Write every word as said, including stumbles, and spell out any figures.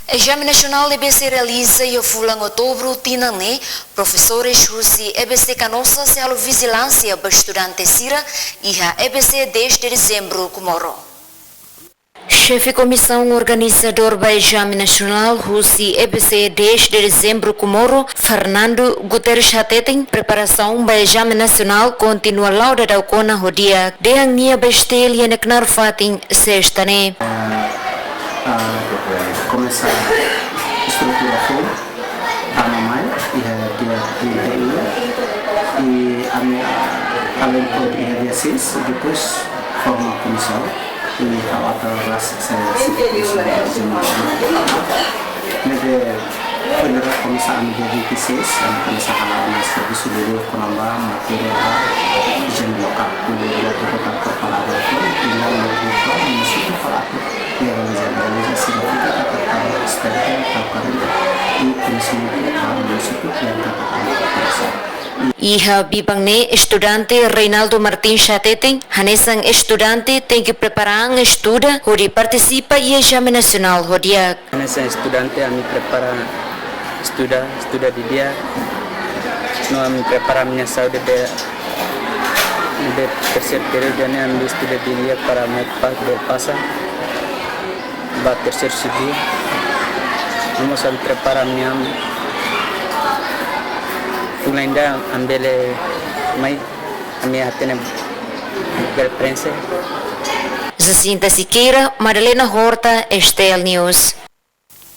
Ezame nasionál E B C realiza iha fulan Outubru tinan ne'e. Profesores husi E B C Canossa sei halo vijilánsia ba estudante sira iha E B C dez de Dezembru Comoro. Xefe Komisaun Organizadór ba Ezame Nasionál husi E B C dez de Dezembru Comoro, Fernando Guterres, hateten preparasaun ba ezame nasionál kontinua la'o daudaun ona ho di'ak, dehan nia ba STL iha ne'e knaar fatin Sesta ne'e. Ah, komesa estrutura foun, tama mai iha dia trinta e um, i ami, ah, além todo iha dia seis, i depois forma komisaun, i ha'u atu ras se, se, se, se, ne'ebé federal komesa ami dia vinte e seis, ami komesa halo ami servisu dulu, kona-ba matéria ba ezame lokál. Ne'ebé dia tu kota preparadu, i na mereka munisípiu falado, i realiza, realiza significa kata-kata strategi, kata-kata, i koñesimentu ba munisípiu yang kata-kata. Iha biban ne'e, estudante Reinaldo Martins hateten, hanesan estudante tenke prepara an estuda hodi partisipa iha ezame nasionál ho di'ak. Hanesan estudante ami prepara, estuda, estuda didi'ak. No ami prepara ami-nia saúde be, be terseiru períodu ne'e ami estuda didi'ak para ami pa-, bele pasa ba terseiru ciclo. No mós ami prepara ami-nia, fulan ida ami bele mai, ami hatene bele preenxe. Jacinta Siqueira, Madalena Horta, STL News.